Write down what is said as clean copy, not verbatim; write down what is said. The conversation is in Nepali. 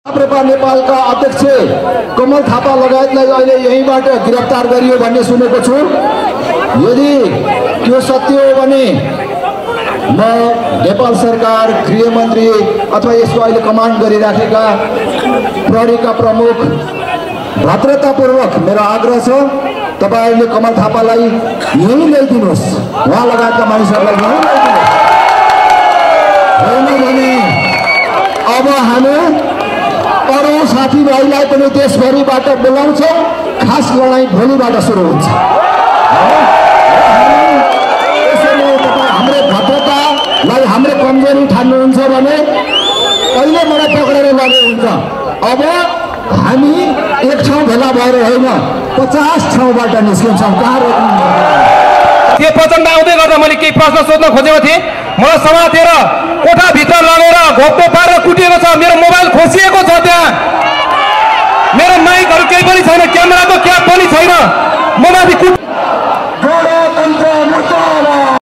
नेपालका अध्यक्ष कमल थापा लगायतलाई अहिले यहीँबाट गिरफ्तार गरियो भन्ने सुनेको छु। यदि त्यो सत्य हो भने म नेपाल सरकार, गृहमन्त्री अथवा यसको अहिले कमान्ड गरिराखेका प्रहरीका प्रमुख भद्रतापूर्वक मेरो आग्रह छ, तपाईहरुले कमल थापालाई यहीँ ल्याइदिनुहोस्, उहाँ लगायतका मानिसहरूलाई यहीँ ल्याइदिनुहोस्। होइन भने अब हामी अरू साथीभाइलाई पनि देशभरिबाट बोलाउँछौँ, खास लडाईँ भोलिबाट सुरु हुन्छ। हाम्रो भद्रतालाई हाम्रो कमजोरी ठान्नुहुन्छ भने अहिले मलाई पक्रेर लगे हुन्छ। अब हामी एक ठाउँ भेला भएर होइन 50 ठाउँबाट निस्किन्छौँ। कहाँ रोक्नु? त्यो प्रचण्ड आउँदै गर्दा मैले केही प्रश्न सोध्न खोजेको थिएँ। मलाई समातेर कोठाभित्र लगेर घोप्टो पारेर कुटिएको छ। मेरो मोबाइल खोसिएको छ, त्यहाँ मेरो माइकहरू केही पनि छैन, क्यामेराको